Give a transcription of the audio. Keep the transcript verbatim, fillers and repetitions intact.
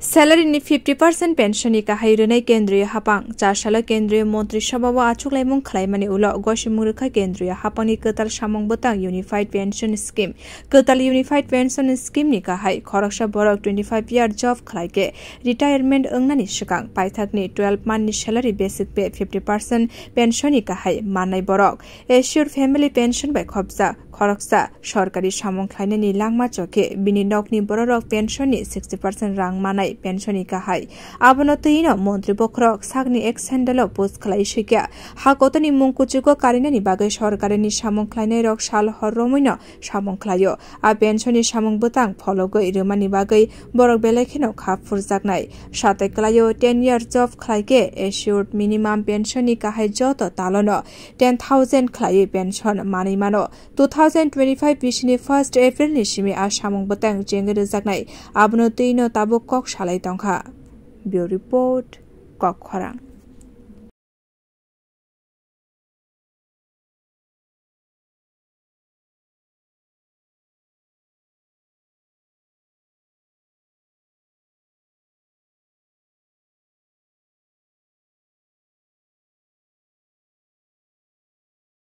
Salary ni fifty percent pension ni kahai rwnai kendriya hapang. Char salo kendriya montri sabha o achuklaimung khlaimani ulo gosimung rwkha kendriya hapang ni kwtal samung bwtang Unified Pension Scheme. Kwtal Unified Pension Scheme ni kahai khoroksa borok twenty five year job khlai khe retirement wngnani swkang paithak ni twelve month ni salary basic pay fifty percent pension ni kahai mannai borok assured family pension bai khopsa khoroksa sorkari samung khlainani langma chokhe bini nokni bororok pension ni sixty percent rang manai pension ni kahai. Abono twino montri bokhorok sakni ek sandalo post khlai sikya. Ha kotoni mung kuchugo karinani bagwi sorkarini samung khlainairok sal hor romwino samung khlaio. A pension ni samung bwtang phologwi rwmani bagwi borok belai kheno kha phurjaknai. Satai kwlaio ten year job khlai khe assured minimum pension ni kahai joto talono ten thousand khlaiwi pension manwi mano. Two thousand twenty five bisini first April ni simi a samung bwtang chengwi rwjaknai. Abono twino tabuk kok salai tongkha. Bureau Report, Kokkhorang.